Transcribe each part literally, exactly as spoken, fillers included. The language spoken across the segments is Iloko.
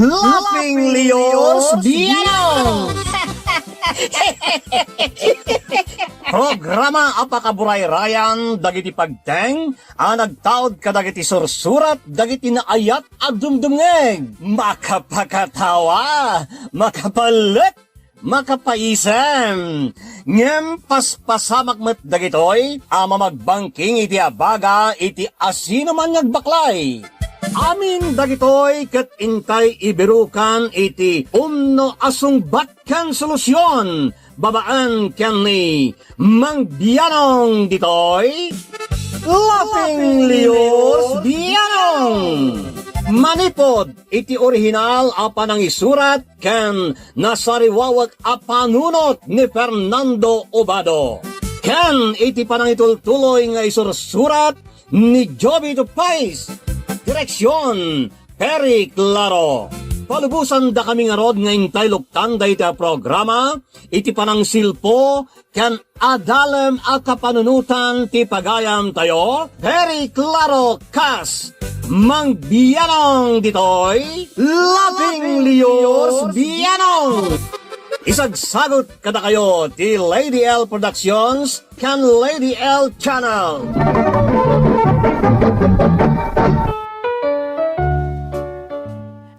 Laughing Leos Bianong! Programa a pakaburayrayan dagiti pagteng a nagtaud kadagiti sursurat dagiti naayat a dumdumngeg. Makapakatawa, makapalek, makapaisem. Ngem paspasamak met dagitoy a mamagbangking iti abaga iti asinoman nga agbaklay. Amin dagitoy ket intay ibirukan iti umno a sungbat ken solusion babaen ken ni Mang Bianong ditoy, Laughing Leos Bianong. Manipod iti orihinal a panangisurat ken nasariwawek a panunot ni Fernando Obado, ken iti panangitultuloy nga isursurat ni Joby Tupais. Direksion, Perry Claro. Palubosan dakami ngarud nga intay luktan dayta a programa iti panangsilpo ken adalem a kapanunotan ti pagayamtayo, Perry Claro kas Mang Bianong ditoy, Laughing Leos Bianong. Isagsagut kadakayo ti Lady L Productions ken Lady L Channel.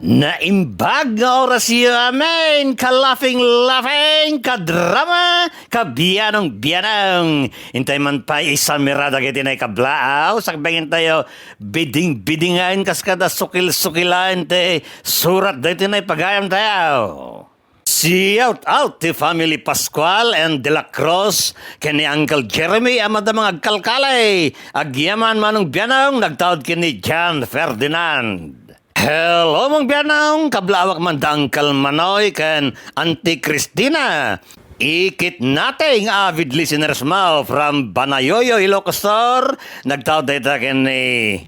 Naimbag nga orasyo, amen! Ka-laughing-laughing, ka-drama, ka-bianong-bianong! Intay man pay isamira dagiti naikablaaw, sakbengentayo, biding-bidingaen kas kada sukil-sukilaen ti surat dagiti naipagayamtayo. Shout out ti family Pascual and De La Cruz ken ni Uncle Jeremy a madama nga agkalkali. Agyaman Manong Bianong nagtaud ken ni John Ferdinand. Hello, Mang Bianong, kablaawak man da Uncle Manoy ken Auntie Christina. Ikit nating avid listeners mo from Banayoyo, Ilocos Sur. Nagtaud dayta ken ni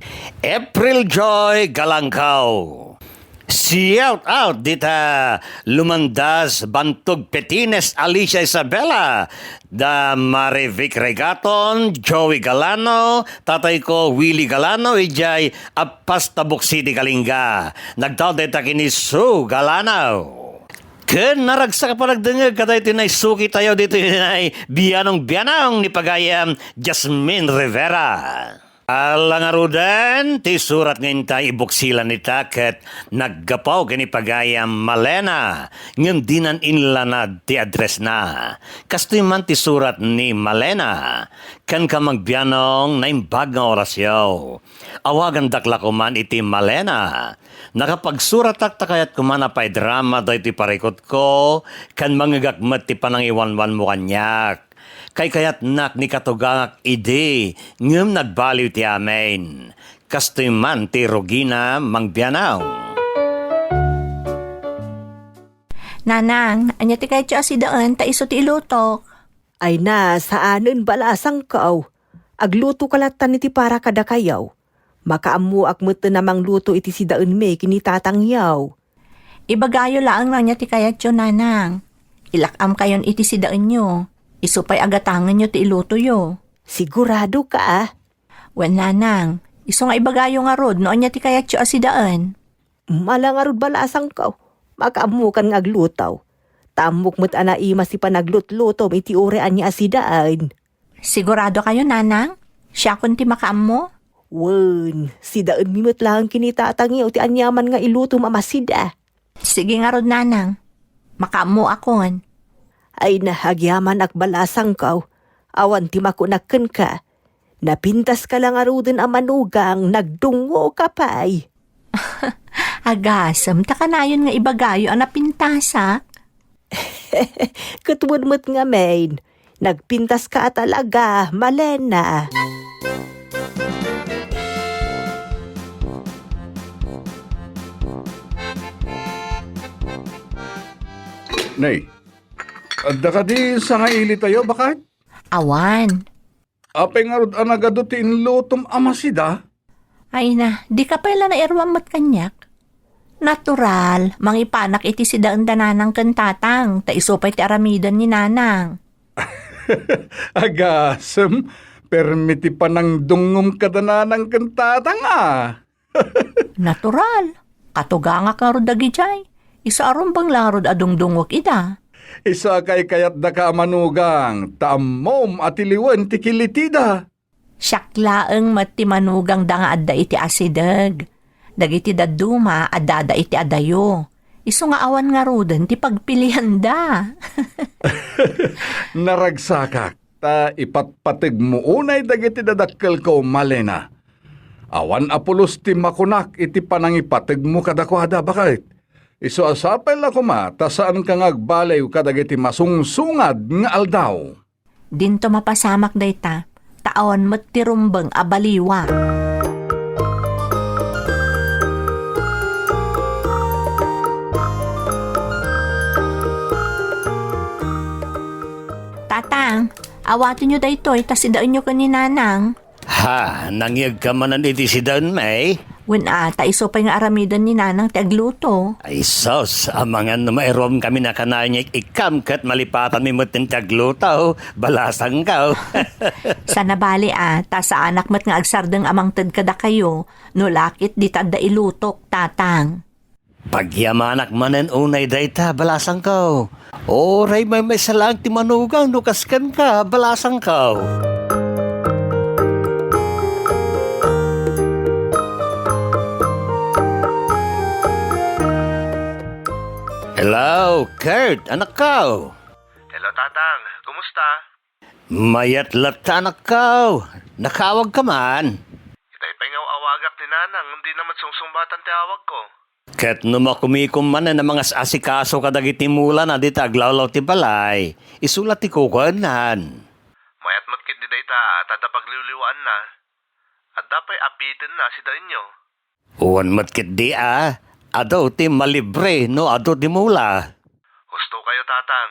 April Joy Galangkaw. Shout out dita Lumandas, Bantog, Petines, Alicia Isabela, da Marivic Regaton, Joey Galano, tatay ko, Willie Galano, ijay Appas, Tabuk City, Kalinga. Nagtaud dayta ken ni Sue Galano. Ken naragsak a panagdengngeg kadaytoy naisukitayo ditoy nay bianong-bianong ni pagayam Jasmine Rivera. Ala ngaruden, ti surat nga intay ibuksilan ita ket naggapu ken ni pagayam Malena, ngem dinan inlanad ti addressna. Kastoy man ti surat ni Malena, ken ka Mang Bianong naimbag nga orasyo. Awagandak la koman iti Malena. Nakapagsuratak ta kayat koman a paidrama daytoy parikutko, ken mangngegak met ti panangiwanwanmo kaniak. Kaykayatnak ni katugangak idi, ngem nagbaliw ti amin. Kastoy man ti rugina, Mang Bianong. Nanang, ania ti kayatyo a sidaen ta isu ti ilutok? Ay na, saanen, balasangko. Aglutoka lattan iti para kadakayo. Makaammoak metten a mangluto iti sidaenmi ken ni tatangyo. Ibagayo laeng no ania ti kayatyo, nanang. Ilak-amkayon iti sidaenyo. Isu pay a gatangenyo ti ilutoyo. Siguradoka, a? Wen, nanang, isu nga ibagayo ngarud no ania ti kayatyo a sidaen. Ala ngarud, balasangko. Makaammokan nga agluto. Ta ammok met a naimas ti panaglutlutom iti uray ania a sidaen. Siguradokayo, nanang? Siakon ti makaammo? Wen, sidaenmi met laeng ken ni tatangyo ti aniaman nga ilutom a masida. Sige ngarud, nanang. Makaammoakon. Ay na, agyamanak, balasangko. Awan ti makunak kenka. Napintaska la ngaruden a manugang, nagdungngoka pay. Agasem, ta kanayon nga ibagayo a napintasak. Ket wen met ngamin, nagpintaska a talaga, Malena. Nay, adda kadi sangailitayo, baket? Awan. Apay ngarud a nagadu ti inlutom a masida? Ay na, dika pay la nairuam met kaniak. Natural, mangipanak iti sidaen da nanang ken tatang, ta isu pay ti aramiden ni nanang. Agasem, permi ti panangdungngom kada nanang ken tatang, a. Natural. Katugangak ngarud dagidiay. Isu a rumbeng la ngarud a dungdungngek ida. Isu a kaykayatdaka a manugang, ta ammom a tiliwen ti kilitida. Siak laeng met ti manugangda nga adda iti asideg. Dagiti dadduma, addada iti adayo. Isu nga awan ngaruden ti pagpilianda. Naragsakak, ta ipatpategmo unay dagiti dadakkelko, Malena. Awan a pulos ti makunak iti panangipategmo kadakuada, baket. Isu a sapay la koma ta saanka nga agbaliw kadagiti masungsungad nga aldaw. Dinto mapasamak dayta, ta awan met ti rumbeng a baliwa. Tatang, awatenyo daytoy ta sidaenyo ken ni Nanang. Ha, nangyegka manen iti sidaenmi? Wen a, ta isu pay nga aramiden ni Nanang ti agluto. Ay sus, amangan no mairuamkami a kanayon nga ik-ikkam ket malipatanmi met ti agluto, balasangko. Saan a bali a, ta saanak met nga agsardeng a mangted kadakayo, no lakit dita adda ilutok, Tatang. Pagyamanak manen unay dayta, balasangko. Uray maymaysa laeng ti manugang no kas kenka, balasangko. Hello, Kurt, anakko. Hello, Tatang. Kumusta? Mayat latta, anakko. Nakaawagka man? Itay pay nga aw-awagak ni Nanang, ngem dina met sungsungbatan ti awagko. Ket no makumikom manen a mangas-asikaso kadagiti mulana dita aglawlaw ti balay, isu la ti kukuennan. Mayat met ketdi dayta, ta adda pagliwliwaanna. Adda pay apitenna sidaenyo. Wen met ketdi a, adu ti malibre no adu ti mula. Husto kayo, Tatang.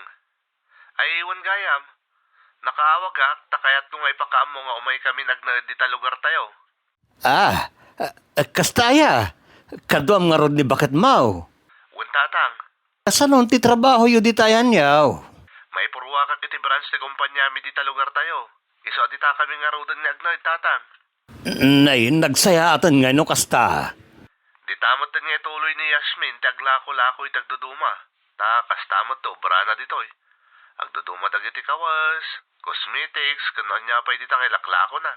Ay, wen gayam, nakaawagak ta kayatko nga ipakaammo nga umaykamin agnaed dita lugartayo. Ah, ah, kasta aya? Kaduam ngarud ni baketmo? Wen, Tatang. Kasano ti trabahoyo dita ayanyaw? Maipurruakak iti branch ti kompaniami dita lugartayo. Isu a ditakami ngaruden nga agnaed, Tatang. Nay, nagsayaaten ngay no kasta. Dita met nga ituloy ni Yasmin ti aglako-lako iti agduduma. Ta kasta met ti obrana ditoy. Agduduma dagiti kawes, cosmetics, ken no ania pay dita nga ilaklakona.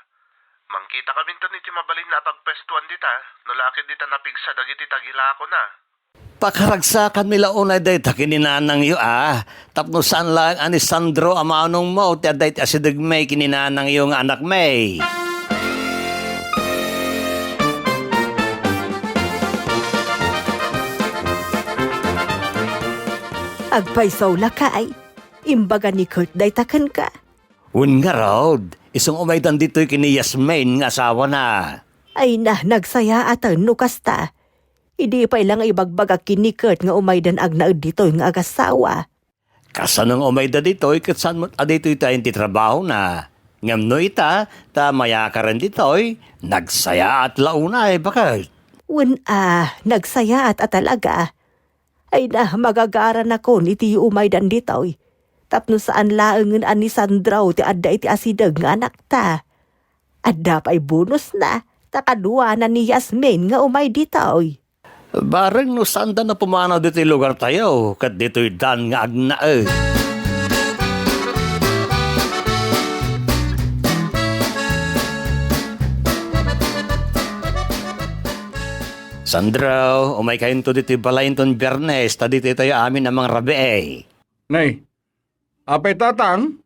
Mangkitakaminton iti mabalinna a pagpestuan dita, no lakit dita napigsa dagiti tagilakona. Pakaragsakanmi la unay dayta ken ni nanangyo a, tapno saan laeng a ni Sandro a manongmo ti adda iti asidegmi ken ni nanangyo nga anakmi. Agpayso lakay, imbaga ni Kurt dayta kenka. Wen ngarud, isu nga umaydan ditoy ken ni Yasmin nga asawana. Ay na, nagsayaaten no kasta. Idi pay la nga ibagbagak ken ni Kurt nga umaydan agnaed ditoy nga agasawa. Kasano nga umayda ditoy ket saan met a ditoy tayen ti trabahona? Ngem no ita, ta mayakaren ditoy, nagsayaat la unay, baket. Wen a, nagsayaat a talaga. Ay na, magagaranakon iti umaydan ditoy. Tapno saan laengen a ni Sandro ti adda iti asideg nga anakta. Adda pay bonusna, ta kaduana ni Yasmin nga umay ditoy. Bareng no saanda nga pumanaw ditoy lugartayo, ket ditoy dan nga agnaed. Sandro, umaykayonto ditoy balay inton Biyernes, ta ditoy tayo amin a mangrabii. Nay, apay, Tatang?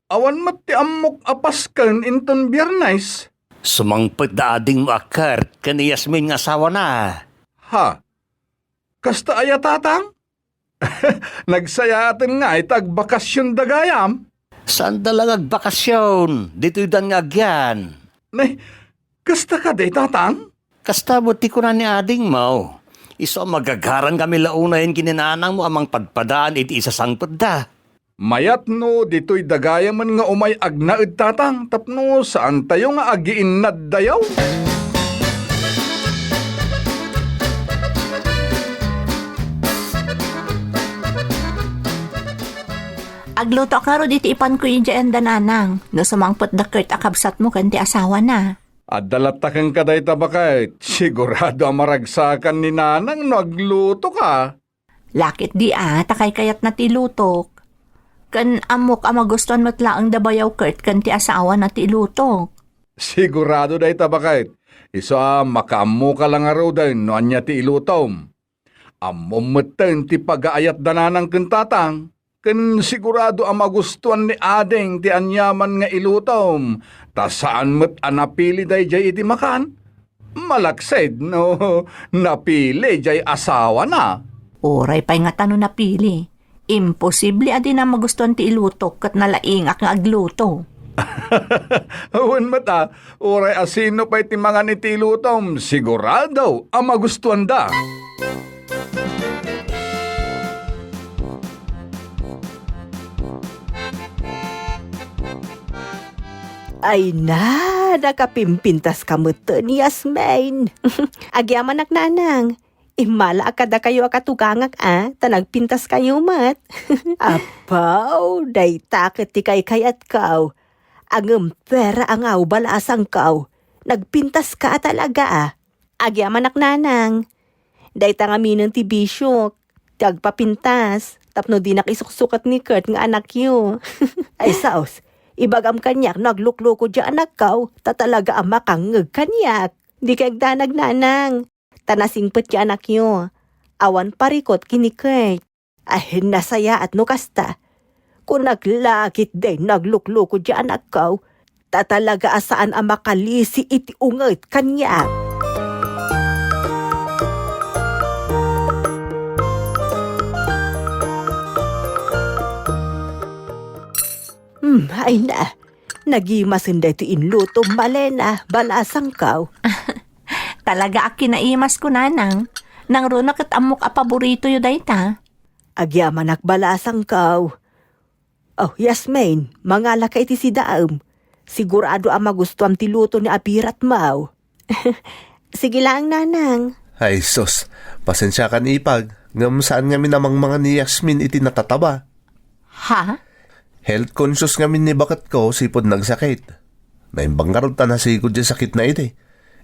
Awan met ti ammok a pasken inton Biyernes. Sumangpet da adingmo a Kurt ken ni Yasmin nga asawana. Ha? Kasta aya, Tatang? Nagsayaaten nga ita agbakasion da gayam. Saanda la nga agbakasion, ditoy dan nga agyan. Nay, kasta kadi, Tatang? Kasta met ti kuna ni adingmo. Isu a magagarankami la unayen ken ni nanangmo a mangpadpadaan iti isasangpetda. Mayat no ditoy da gayamen nga umay agnaed, Tatang, tapno saantayo nga agiinnaddayo. Aglutoak ngarud iti ipanko idiay anda, nanang, no sumangpet da Kurt a kabsatmo ken ti asawana. Adda latta kenka dayta, baket. Sigurado a maragsakan ni Nanang no aglutoka. Lakit di a, ta kaykayatna ti ilutok. Ken ammok a magustuan met laeng da bayaw Kurt ken ti asawana ti ilutok. Sigurado dayta, baket. Isu a makaammoka la ngaruden no ania ti ilutom. Ammom metten ti pagaayat da Nanang ken Tatang, ken sigurado a magustuan ni Ading ti aniaman nga ilutom, ta saan met a napili daydiay iti makan. Malaksid no napili diay asawana. Uray pay ngata no napili, imposible a dina magustuan ti ilutok ket nalaingak nga agluto. Wen met a, uray a sino pay ti mangan iti ilutom, sigurado a magustuanda. Ay na, nakapimpintaska metten, Yasmin. Agyamanak, Nanang. Immalaak kadakayo a katugangak a, ta nagpintaskayo met. Apaw, dayta ket ti kaykayatko. Ngem pera a nga balasangko. Nagpintaska a talaga a. Agyamanak, Nanang. Dayta ngaminen ti bisiok, ti agpapintas, tapno dinak isuksukat ni Kurt nga anakyo. Ay, saos, ibagam kaniak no aglukloko diay anakko, ta talaga a makangngeg kaniak. Dika agdanag, Nanang. Ta nasingpet ti anakyo. Awan parikut ken ni Kurt. Ay, nasayaat no kasta. Kunak lakit diay no aglukloko diay anakko, ta talaga a saan a makalisi iti unget kaniak. Hmm, ay na. Nagimasen daytoy inlutom, Malena, balasangko. Talaga a kinaimasko, Nanang. Nangruna ket ammok a paboritoyo dayta. Agyamanak, balasangko. Oh, Yasmin, mangalaka iti sidaem. Sigurado a magustuam ti luto ni abiratmo. Sige laeng, Nanang. Ay, sus. Pasensiakan, ipag. Ngem saan ngamin a mangmangan ni Yasmin iti natataba. Ha? Health conscious ngamin ni baketko sipud nagsakit. Naimbag ngarud ta nasigud ti sakitna idi.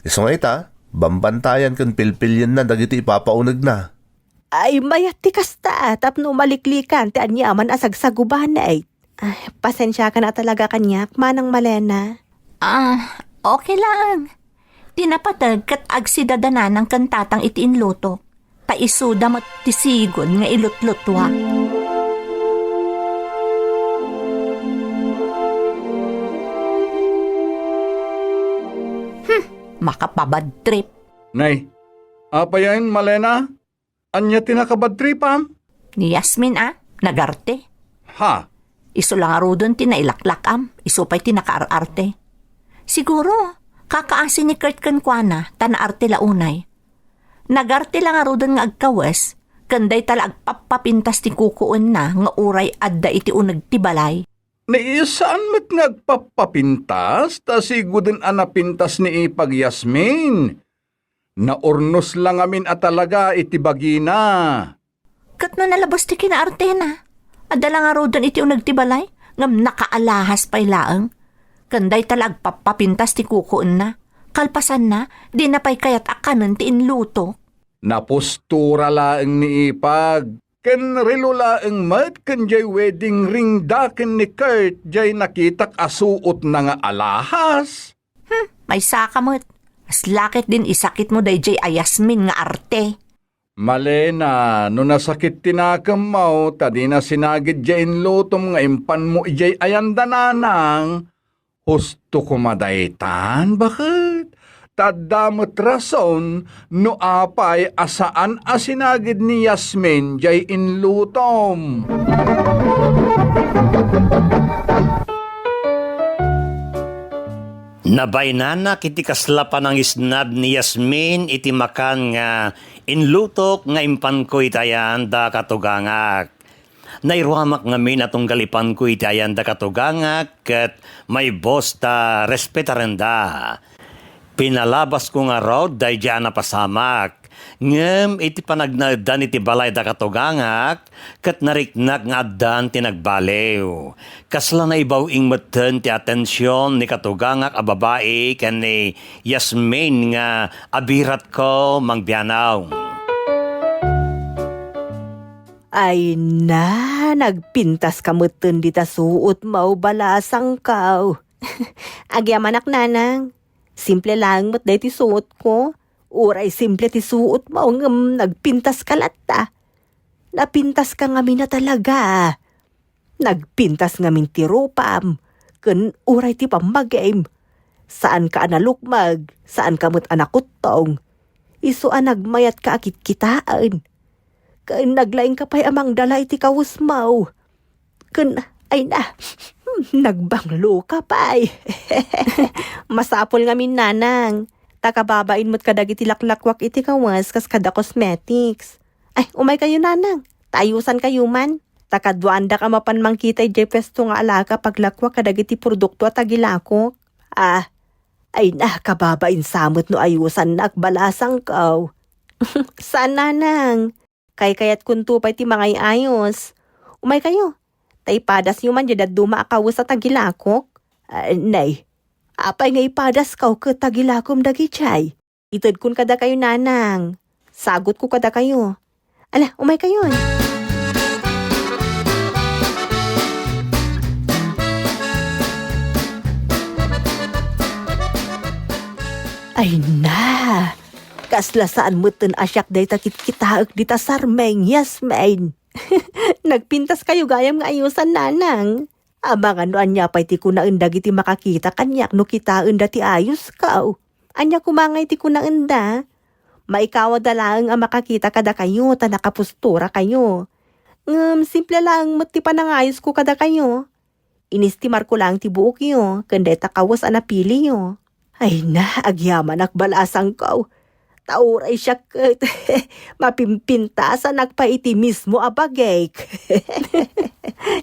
Isu nga ita, bambantayan ken pilpilienna dagiti ipapaunegna. Ay, mayat ti kasta, tapno maliklikan ti aniaman a sagsagubanay. Ay, pasensiakan a talaga kaniak, Manang Malena. Ah, okay laeng. Ti napateg ket agsida da Nanang ken Tatang iti inlutok. Ta isuda met ti sigud nga ilutlutuak. Hmm, makapabad trip. Nay, apayen, Malena? Ania ti nakabadtripam? Ni Yasmin a, nagarte. Ha? Isu la ngaruden ti nailaklakam, isu pay ti nakaar-arte. Siguro, kakaasi ni Kurt kenkuana, ta naarte la unay. Nagarte la ngaruden nga agkawes, ken dayta la agpappapintas ti kukuenna nga uray adda iti uneg ti balay. Ni saan met nga agpappapintas, ta siguden a napintas ni Ipag Yasmin. Naurnos la ngamin a talaga iti bagina. Ket no nalabas ti kinaartena, adda la ngaruden iti uneg ti balay, ngem nakaalahas pay laeng. Ken dayta la agpappapintas ti kukuenna. Kalpasanna, dina pay kayat a kanen ti inluto. Napostura laeng ni Ipag, ken relo laeng met ken jay wedding ring da ken ni Kurt jay nakitak a suotna nga alahas. Hmm, maysaka met. Aslakit din isakitmo dayjay a Yasmin nga arte. Malena, no nasakit ti nakemmo, ta dina sinagid jay inlutom nga impanmo ijay ayanda nanang, husto koma daytan, baket? Ta adda met rason no apay a saan a sinagid ni Yasmin jay inlutom. Nabaynanak iti kasla panangisnad ni Yasmin iti makan nga inlutok nga impanko iti ayan da katugangak. Nairuamak ngamin a tunggal ipanko iti ayan da katugangak ket maibos ta respetarenda. Pinalabasko ngarud daydi a napasamak. Ngem iti panagnaeddan iti balay da katugangak, ket nariknak nga addan ti nagbaliw. Kasla naibaw-ing metten ti atension ni katugangak a babai ken ni Yasmin nga abiratko mangbianaw. Ay na, nagpintas ka metten dita suot mo, balasangko. Agyamanak, nanang. Simple laeng met daytoy suotko. Uray simple ti suot mo, ngem nagpintas ka latta. Napintas ka ngamin a talaga. Nagpintas ngamin ti rupam, ken uray ti pammagim. Saan ka a nalukmeg, saan ka met a nakuttong. Isu a nagmayat ka a kitkitaen. Ken naglaing ka pay a mangdala iti kawes mo. Ken, ay na, nagbanglo ka pay. Masapul ngamin, nanang. Ta kababain met kadagiti laklakwak iti kawes kas kada cosmetics. Ay, umay kayo, nanang. Ta ayusan kayo man. Ta kaduaandak a mapan mangkita idiay puesto nga alaka paglakwak kadagiti produkto a tagilakok. Ah, ay na, kababain sa met no ayusannak, balasangko. Saan, nanang. Kaykayatkonto pay ti mangay-ayos. Umay kayo. Ta ipadasyo man diay dadduma a kawes a tagilakok. Ah, nay, apay nga ipadasko ket tagilakom dagidiay? Itedkon kadakayo, nanang. Sagutko kadakayo. Ala, umay kayon. Ay na! Kasla saan metten a siak dayta kitkitaek dita sarmeng, Yasmin. Nagpintas kayo gayam nga ayusan, nanang. Amangan no ania pay ti kunaen dagiti makakita kaniak no kitaenda ti ayosko. Ania koma ngay ti kunaenda? Maikawada laeng a makakita kadakayo ta nakapostura kayo. Ngem simple laeng met ti panangayosko kadakayo. Inistimarko laeng ti buokyo ken dayta kawes a napiliyo. Ay na, agyamanak, balasangko. Ta uray siak ket mapimpintasanak pay iti mismo a bagik.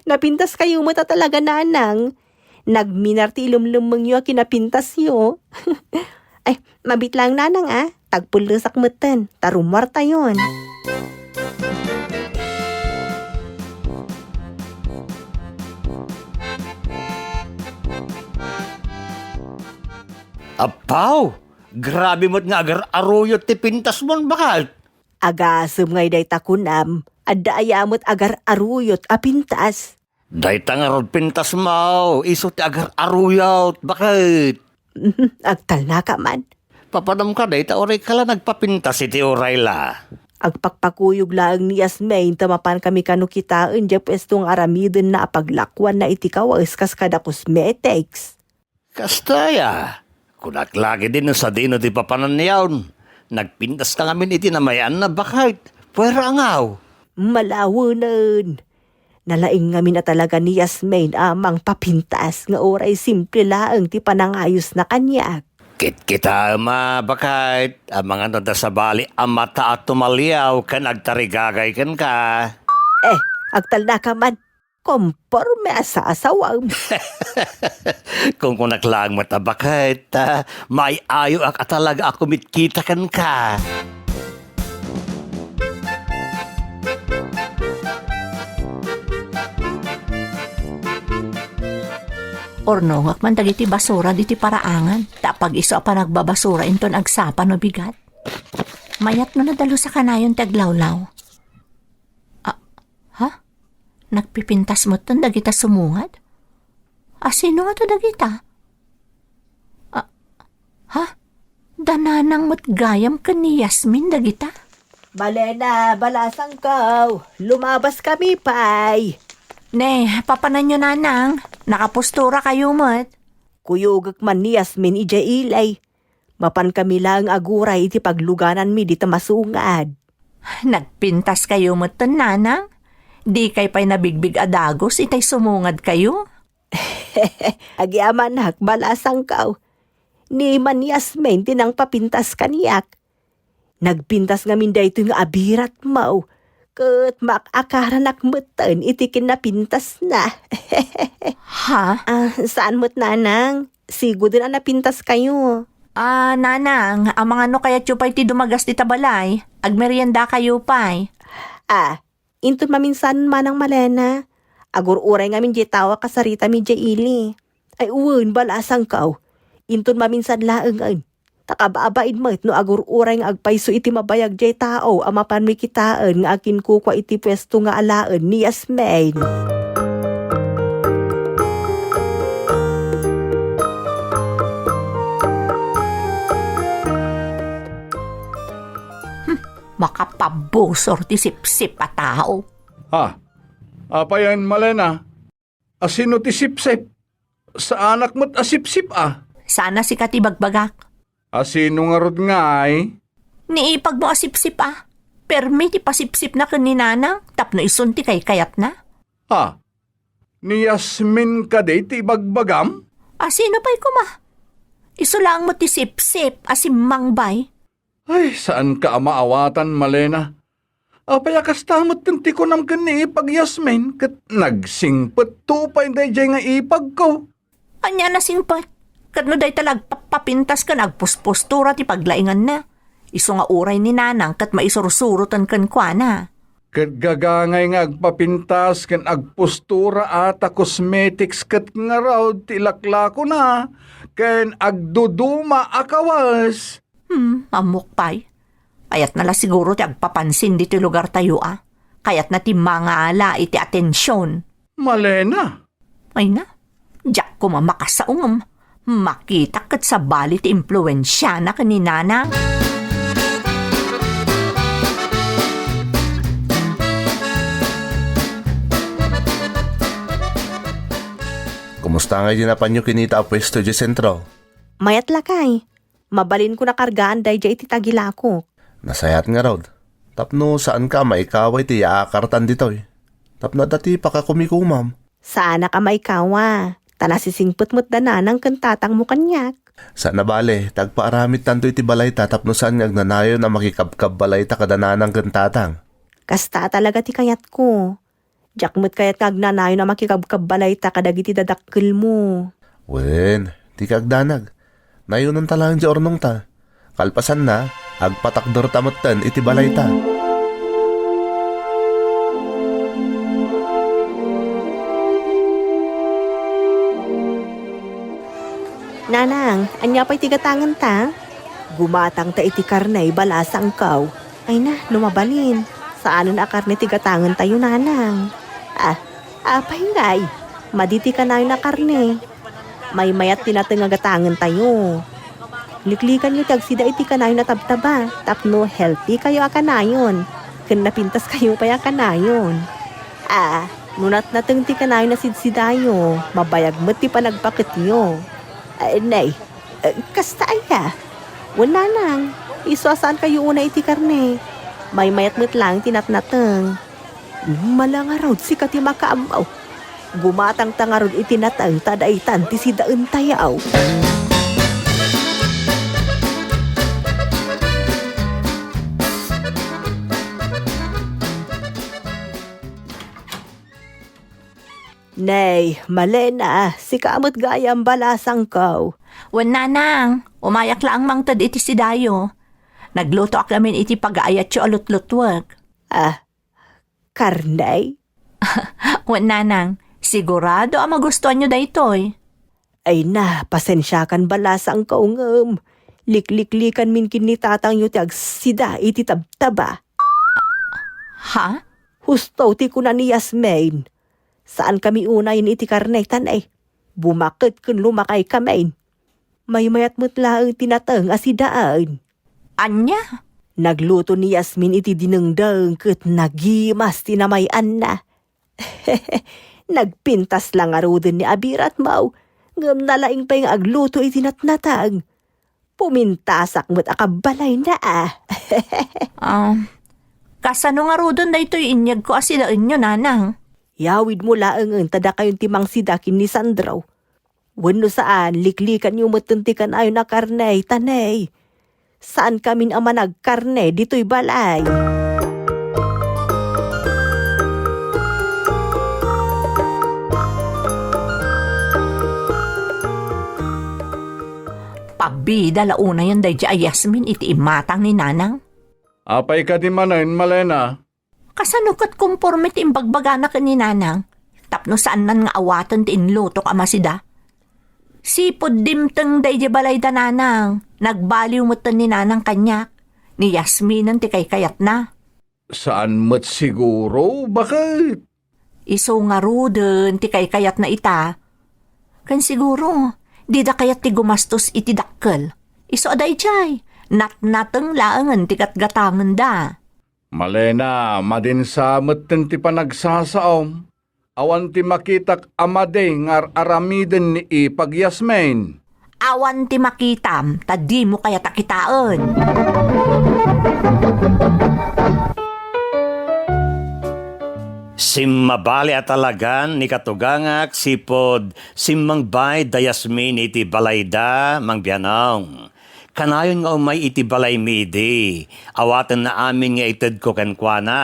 Napintas kayo met a talaga, nanang. Nagminar ti ilumlemmengyo a kinapintasyo. Ay, mabit laeng, nanang, a. Tagpullesak metten, ta rummuartayon. Apaw! Grabe met nga agar-aruyot ti pintasmon, baket! Agasem ngay dayta kunam, adda aya met agar-aruyot a pintas? Dayta ngarud pintasmo, isu ti agar-aruyot, baket? Agtalnaka man. Papanam ka dayta uray ka la nagpapintas iti uray la? Agpakpakuyog laeng ni Yasmin ta mapan kami kano kitaen diay puesto nga aramidenna a paglakuanna iti kawes kas kada cosmetics. Kasta aya, kunak la ketdi no sadino ti papananyon. Nagpintas ka ngamin iti namayaanna, baket. Puera a ngaw. Malawenen. Nalaing ngamin a talaga ni Yasmin a mangpapintas nga uray simple laeng ti panangayosna kaniak. Kitkitaem a, baket, amangan no adda sabali a mata a tumaliaw ken agtarigagay kenka. Eh, agtalnaka man. Komporme a saasawam. Kunkunak laeng met a, baket, ta maay-ayoak a talaga a kumitkita kenka. Urnongak man dagiti basura diti paraangan, ta apag-isu a panagbabasura inton agsapa no bigat. Mayat no nadalus a kanayon ti aglawlaw. Ah, ha? Nagpipintas metten dagita sumungad? A, sino ngato dagita? Ah, ha? Da nanang met gayam ken ni Yasmin dagita? Malena, balasangko, lumabaskami pay. Ne, papananyo, nanang, nakapostura kayo met. Kuyogek man ni Yasmin idiay ili. Mapan kami laeng aguray iti paglugananmi dita masungad. Nagpintas kayo metten, nanang? Di kay pay nabigbig a dagus itay sumungad kayo? Agyamanak, balasangko. Ni man Yasmin ti nangpapintas kaniak. Nagpintas ngamin daytoy nga abiratmo. Ket maak-akaranak metten iti kinapintasna. Ha? Ah, saan met, nanang? Siguden a napintas kayo. Ah, nanang, amangan no kayatyo pay ti dumagas dita balay. Agmeriendakayo pay. Ah, inton maminsan manang Malena. Agur-uray ngamin diay tao a kasaritami diay ili. Ay wen, balasangkaw. Inton maminsan laengen. Ta kababain met no agur-uray nga agpayso iti mabayag diay tao a mapanmi kitaen nga akinkukua iti puesto nga alaen ni Yasmin. Hmm, makapabusor ti sipsip a tao. Ah, apayen, Malena? Asino ti sipsip? Saanak met a sipsip a. Sana sika ti bagbagak. Asino ngarud ngay? Ni ipagmo a sipsip a. Permi ti pasipsipna ken ni nanang tapno isun ti kaykayatna. Ah, ni Yasmin kadi ti ibagbagam? Asino pay koma? Isu laeng met ti sipsip a simmangbay. Ay, saanka a maawatan, Malena. Apay a kasta metten ti kunam ken ni ipag Yasmin ket nagsingpetto pay daydiay nga ipagko? Ania a nasingpet? Ket no dayta la agpappapintas ken agpuspostura ti paglainganna, isu nga uray ni nanang ket maisursuroten kenkuana. Ket gagangay nga agpapintas ken agpostura a ta cosmetics ket ngarud ti ilaklakona ken agduduma a kawes. Hmm, ammok pay. Kayatna la siguro ti agpapansin ditoy lugartayo a. Kayatna ti mangala iti atensiyon. Malena. Ay na, diak koma makasaungem. Makitak ket sabali ti impluensiana ken ni Nana. Kumusta ngay ti napanyo kinita a puesto idiay sentro? Mayat lakay. Mabalinko nakargaan daydiay iti tagilakok. Nasayaat ngarud. Tapno saanka a maikawa iti yaakartan ditoy. Tapno adda ti pakakumikomam. Saanak a maikawa, ta nasisingpet met da nanang ken tatangmo kaniak. Saan a bale, ta agpaaramittanto iti balayta tapno saan nga agnanayon a makikabkabbalayta kada nanang ken tatang. Kasta talaga ti kayatko. Diak met kayat nga agnanayon a makikabkabbalayta kadagiti dadakkelmo. Wen, dika agdanag. Nayonanta laeng ti urnongta. Kalpasanna, agpatakderta metten iti balayta. Nanang, ania pay ti gatangenta? Gumatangta iti karne, balasangko. Ay na, no mabalin. Saanen a karne ti gatangentayo, nanang. Ah, apay ngay? Madi ti kanayon a karne. Maymayat ti nateng a gatangentayo. Liklikanyo ti agsida iti kanayon a tabtaba tapno healthy kayo a kanayon ken napintas kayo pay a kanayon. Ah, no natnateng ti kanayon a sidsidayo, mabayag met ti panagpaketyo. Ah, nay, eh, kasta aya? Wen nanang, isu a saan kayo unay iti karne. Maymayat met laeng ti natnateng. Mala ngarud, sika ti makaammo. Gumatangta ngarud iti nateng ta daytan ti sidaentayo. Nay, Malena, sika met gayam, balasangko. Wen nanang, umayak laeng mangted iti sidayo. Naglutoak lamin iti pagaayatyo a lutlutuek. Ah, karne? Wen nanang, sigurado a magustuanyo daytoy. Ay na, pasensiakan, balasangko, ngem likliklikanmin ken ni tatangyo ti agsida iti tabtaba. Ha? Husto ti kuna ni Yasmin. Saankami unayen iti karne, ta nay, bumaket ken lumakaykamin. Maymayat met laeng ti nateng a sidaen. Ania? Nagluto ni Yasmin iti dinengdeng ket nagimas ti namay-anna. Nagpintas la ngaruden ni abiratmo, ngem nalaing pay nga agluto iti natnateng. Pumintasak met a kabbalayna a. Ah, kasano ngaruden daytoy inyegko a sidaenyo, nanang? Yawidmo laengen ta dakayon ti mangsida ken ni Sandro. Wenno saan, liklikanyo metten ti kanayon a karne, ta nay, saankamin a managkarne ditoy balay. Pabida la unayen daydiay a Yasmin iti imatang ni nanang. Apay kadi manen, Malena? Kasano ket konforme ti imbagbagana ken ni Nanang? Tapno saannan nga awaten ti inlutok a masida. Sipud dimteng daydi balayda, Nanang. Nagbaliw metten ni Nanang kaniak. Ni Yasminen ti kaykayatna. Saan met siguro, baket? Isu ngaruden ti kaykayatna ita. Ken siguro, dida kayat ti gumastos iti dakkel. Isu a daydiay, natnateng laengen ti gatgatangenda. Malena, madinsa metten ti panagsasaom. Awan ti makitak a madi nga ar-aramiden ni Ipag Yasmin. Awan ti makitam, ta dimo kayat a kitaen. Simmabali a talagan ni katugangak sipud simmangbayd da Yasmin iti balayda, Mang Bianong. Kanayon nga umay iti balaymi idi, awatenna amin nga itedko kenkuana.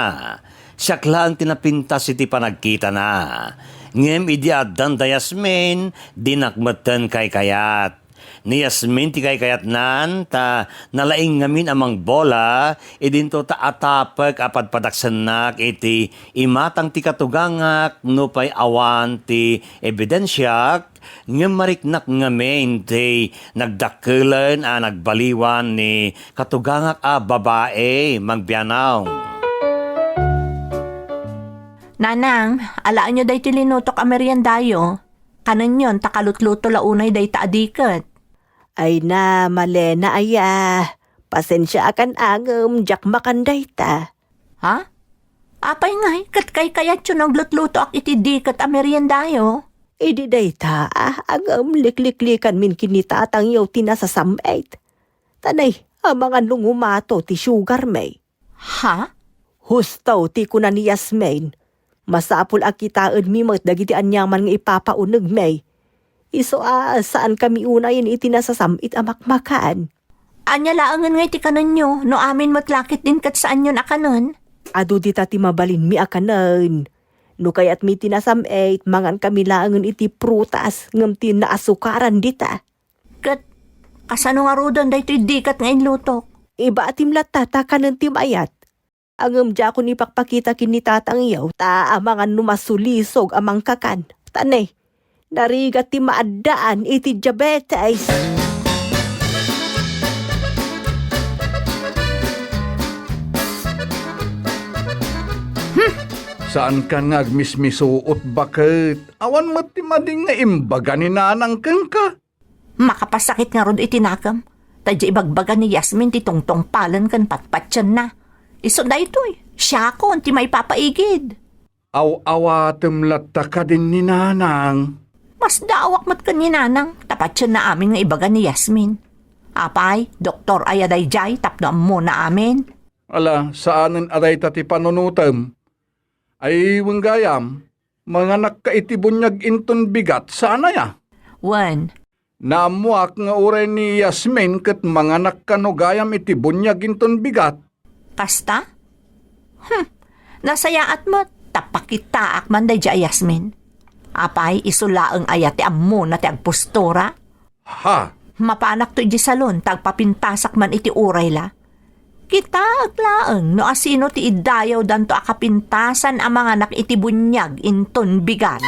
Siak laeng ti napintas iti panagkitana. Ngem idi addan da Yasmin, dinak metten kaykayat. Ni Yasmin ti kaykayatnan, ta nalaing ngamin a mangbola, idinto ta atapek a padpadaksennak iti imatang ti katugangak nupay awan ti ebidensiak, ngem mariknak ngamin ti nagdakkelen a nagbaliwan ni katugangak a babai, Mang Bianong. Nanang, alaenyo daytoy linutok a meriendayo. Kanenyon ta kalutluto la unay dayta a diket. Ay na, Malena aya. Pasensiaakan a ngem diak makan dayta. Ha? Apay ngay, ket kaykayatyo no aglutlutoak iti diket a meriendayo? Idi dayta, ah, ngem likliklikanmin ken ni tatangyo ti nasasam-it. Ta nay, amangan no ngumato ti sugarmi. Ha? Husto ti kuna ni Yasmin. Masapul a kitaenmi met dagiti aniaman nga ipapaunegmi. Isu a, saankami unayen iti nasasam-it a makmakan. Ania laengen nga iti kanenyo, no amin met la ketdin ket saanyon a kanen? Adu dita ti mabalinmi a kanen. No kayatmi ti nasam-it, mangankami laengen iti prutas ngem ti naasukaran dita. Ket kasano ngaruden daytoy diket nga inlutok? Ibatim latta ta kanen ti mayat. Ngem diakon ipakpakita ken ni tatangyo, ta amangan no masulisog a mangkakan. Ta ne, narigat ti maaddaan iti diabetes. Hmm. Saankan nga agmismisuot, baket? Awan met ti mading nga imbaga ni Nanang kenka. Makapasakit ngarud iti nakem. Ta diay ibagbaga ni Yasmin ti tungtungpalen ken patpatienna. Isu daytoy, siakon ti maipapaigid. Aw-awatem latta kadin ni Nanang. Masdaawak met ken ni Nanang, ta patienna amin nga ibaga ni Yasmin. Apay, doktor aya daydiay tapno ammona amin? Ala, saanen a dayta ti panunotem. Ay, wen gayam, manganakka iti buniag inton bigat, saan aya? Wen. Naammoak nga uray ni Yasmin ket manganak kano gayam iti buniag inton bigat. Kasta? Hmm. Nasayaat met, ta pakitaak man daydiay a Yasmin. Apay, isu laeng aya ti ammona ti agpostura? Ha? Mapanakto idiay salon, ta agpapintasak man iti urayla. Kitaek laeng no asino ti iddayawdanto a kapintasan a manganak iti buniag inton bigat.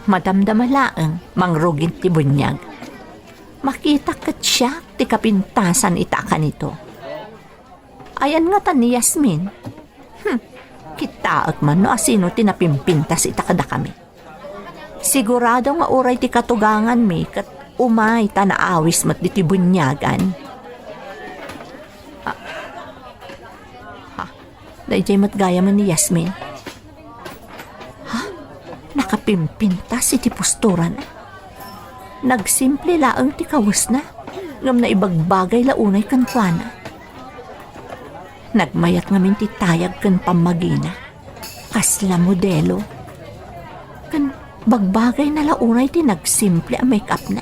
Madamdama laeng, mangrugit ti buniag. Makita ket siak ti kapintasan ita a kanito. Ayan ngata ni Yasmin? Hmm, kitaek man no asino ti napimpintas ita kadakami. Sigurado nga uray ti katuganganmi ket umay ta naawis met ditoy buniagan. Ah, ha, daydiay met gayam ni Yasmin. Ha? Nakapimpintas iti posturana. Nagsimple laeng ti kawesna, ngem naibagbagay la unay kenkuana. Nagmayat ngamin ti tayag ken pammagina. Kasla modelo. Ken bagbagayna la unay ti nagsimple a make-upna.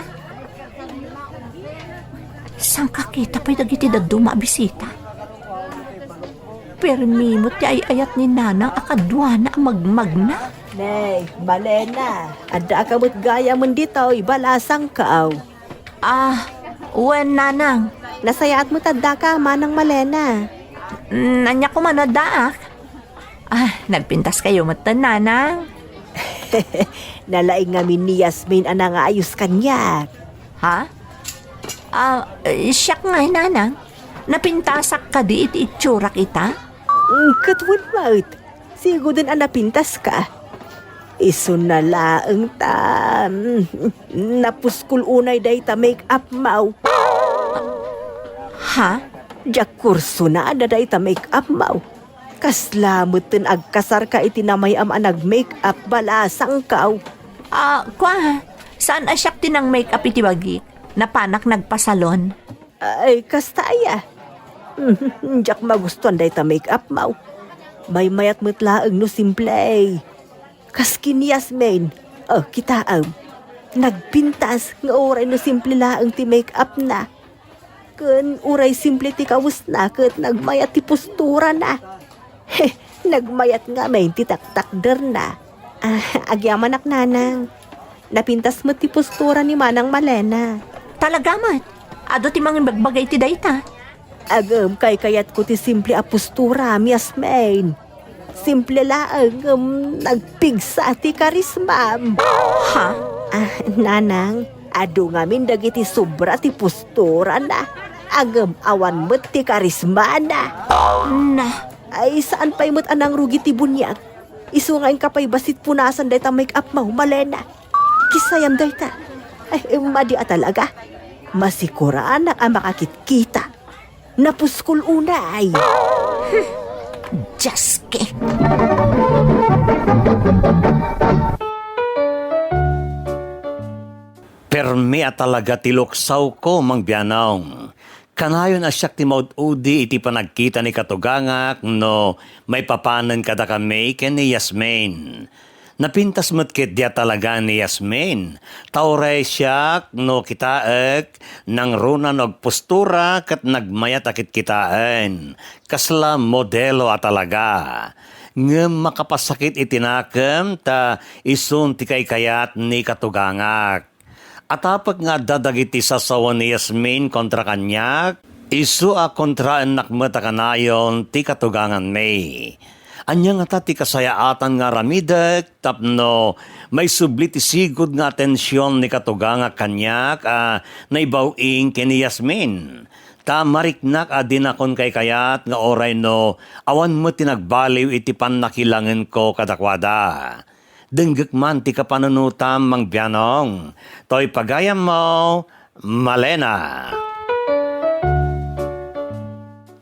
Saan kakita pay dagiti dadduma a bisita? Permi met ti ay-ayat ni Nanang a kaduana a magmagna. Hey, Malena, addaak met gayamen ditoy, balasangkaw. Ah, wen, Nanang. Nasayaat met addaka, Manang Malena. Mm, ania koma no addaak? Ah, nagpintaskayo metten, Nanang. Nalaing ngamin ni Yasmin a nangaayos kaniak. Ha? Ah, eh, siak ngay, Nanang. Napintasak kadi iti itsurak ita? Mm, ket wen met. Siguden a napintaska. Isuna laeng ta, mm, napuskol unay dayta make-up mo. Ha? Diak kursunada dayta make-up mo. Kasla metten agkasarka iti namay-am a nag-make-up, balasangkaw. Ah, kua, saan a siak ti nang-make-up iti bagik? Napanak nagpasalon. Ay, kasta aya. Diak magustuan dayta make-up mo. Maymayat met laeng no simple. Kas ken ni Yasmin. Oh, kitaem. Nagpintas nga uray no simple laeng ti make-up na. Ken uray simple ti kawesna ket nagmayat ti posturana. He, nagmayat ngamin ti taktakderna. Ah, agyamanak, Nanang. Napintas met ti postura ni Manang Malena. Talaga met? Adu ti mangimbagbaga iti dayta? Agem, kaykayatko ti simple a postura, Mias Main. Simple laeng, ngem nagpigsa ti karismam. Ha? Ah, Nanang, adu ngamin dagiti sobra ti posturana. Agem, awan met ti karismana. Na. Ay, saan pay met a nangrugi ti buniag. Isu nga inka pay bassit punasan dayta make-up mo, Malena. Kisayam dayta. Ay, madi a talaga. Masikuranak a makakitkita. Napuskol unay. Jaske. Permi a talaga ti luksawko, Mang Bianong. Kanayon a siak ti maud-udi iti panagkita ni katugangak no maipapanen kadakami ken ni Yasmin. Napintas met ketdi a talaga ni Yasmin. Ta uray siak no kitaek, nangruna no agpostura ket nagmayat a kitkitaen. Kasla modelo a talaga. Ngem makapasakit iti nakem ta isun ti kaykayat ni katugangak. Atapek nga adda dagiti sasawen ni Yasmin kontra kaniak, isu a kontraennak met a kanayon ti katuganganmi. Ania ngata ti kasayaatan nga aramidek tapno maisubli ti sigud nga atension ni katugangak kaniak a naibaw-ing ken ni Yasmin? Ta mariknak a dinakon kaykayat nga uray no awan met ti nagbaliw iti pannakilangenko kadakuada. Denggek man ti kapanunotam, Mang Bianong. Toy pagayammo, Malena.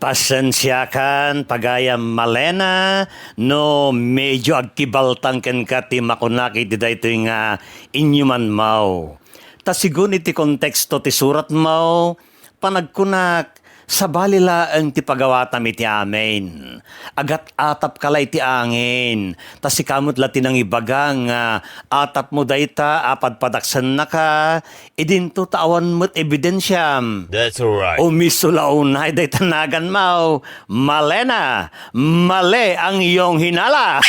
Pasensiakan, pagayam Malena, no medyo agkibaltang kenka ti makunak iti daytoy nga inyumanmo. Ta sigun iti konteksto ti suratmo, panagkunak, sabali laeng ti pagawatam iti amin. Agat-atapka la iti angin, ta sika met la ti nangibaga nga atapmo dayta a padpadaksennaka, idinto ta awan met ebidensiam. That's right. Umiso la unay dayta naganmo, Malena, mali ang iyong hinala.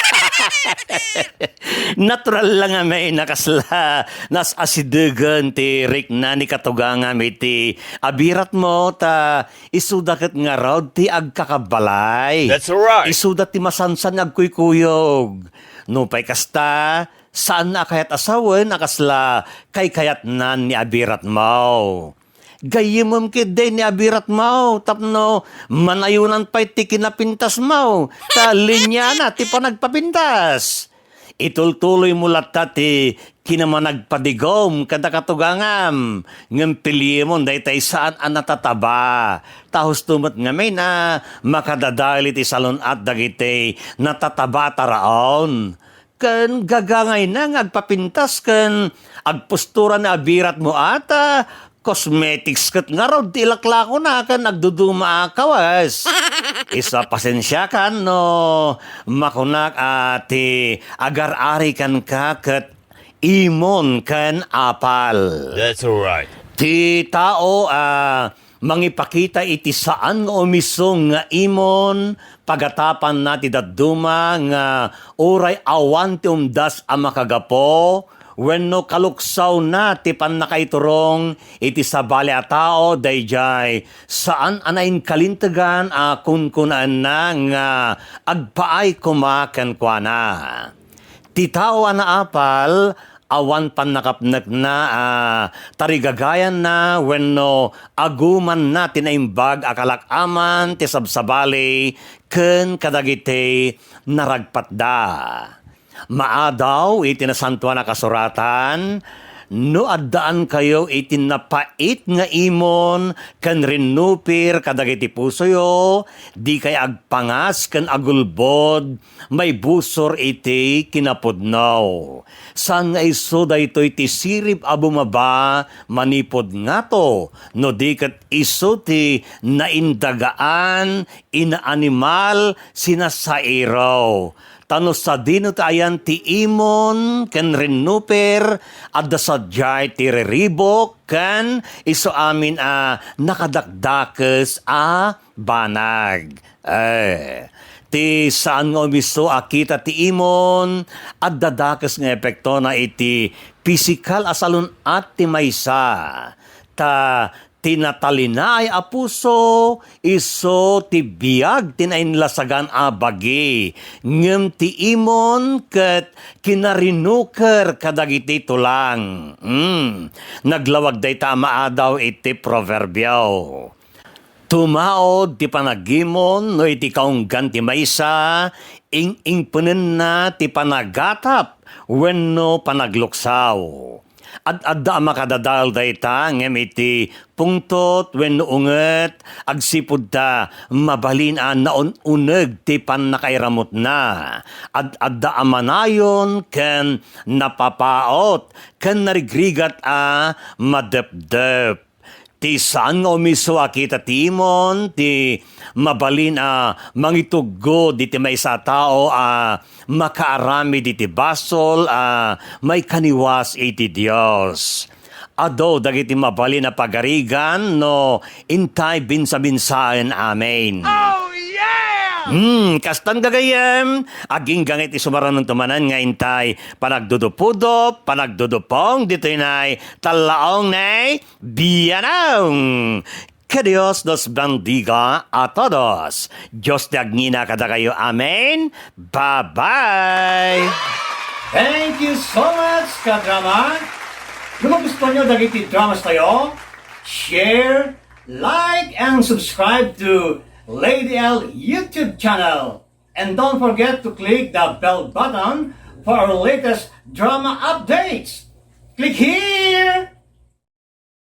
Natural lang nga may nakasla, nas-asidegen ti rikna ni katugangam iti abiratmo, ta isuda ket ngarud ti agkakabbalay. That's right. Isuda ti masansan nga agkuykuyog. Nupay kasta, saan a kayat a sawen a kasla kaykayatnan ni abiratmo. Gayyemem ketdi ni abiratmo tapno manayonan pay ti kinapintasmo, ta linyana ti panagpapintas. Itultuloymo latta ti kinamanagpadigom kada katugangam, ngem piliemon daytay saan a natataba. Ta husto met ngamin a makadadael iti salun-at dagiti natataba a taraon. Ken gagangayna nga agpapintas ken agpostura ni abiratmo a ta cosmetics ket ngarud ti ilaklakona ken agduduma a kawes. Isu a pasensiakan no makunak a ti agar-ari kenka ket imon ken apal. That's right. Ti tao a Mangipakita iti saan nga umiso nga imon, pagatapanna ti dadduma nga uray awan ti umdas a makagapu, wenno kaluksawna ti pannakaiturong iti sabali a tao, daydiay saan a nainkalintegan a kunkunaenna nga agpaay koma kenkuana. Ti tao a naapal, awan pannakapnekna a tarigagayanna wenno agumanna ti naimbag a kalak-aman ti sabsabali ken kadagiti naragpatda. Maadaw iti Nasantoan a Kasuratan, no addaankayo iti napait nga imon ken rinnupir kadagiti pusoyo, dikay agpangas ken agulbod maibusor iti kinapudno. Saan nga isu daytoy ti sirib a bumaba manipud ngato, no di ket isu ti naindagaan, inaanimal, sinasairo. Ta no sadino ti ayan ti imon ken rinnupir, adda sadiay ti riribuk ken isu amin a nakadakdakes a banag. Eh, ti saan nga umiso a kita ti imon, adda dakes nga epektona iti pisikal a salun-at ti maysa. Ta ti natalinaay a puso, isu ti biag ti nainlasagan a bagi, ngem ti imon ket kinarinuker kadagiti tulang. Mm. Naglawag dayta a maadaw iti proverbio. Tumaud ti panagimon no iti kaunggan ti maysa, ing-ingpenenna ti panagatap wenno panagluksaw. Ad-adda a makadadael dayta, ngem iti pungtot wenno unget, agsipud ta mabalin a naun-uneg ti pannakairamutna. Ad-adda a manayon ken napapaot ken narigrigat a madepdep. Ti saan nga umiso a kita ti imon, ti mabalin a mangituggo diti maysa a tao a makaaramid iti basol a maikaniwas iti Dios. Adu dagiti mabalin a pagarigan no intay binsa-binsaen. Amen. Oh, yeah! Hmm, kastan gagayyem, agingga nga iti sumaranonto manen nga intay panagdudupudup, panagdudupong, ditoy nay tallaong nay bianong. Que Dios los bendiga a todos. Dios ti agngina kadakayo. Amen. Bye-bye. Thank you so much, kadrama. No magustuhan nyo dagiti dramas tayo, share, like, and subscribe to Lady L YouTube channel. And don't forget to click the bell button for our latest drama updates. Click here!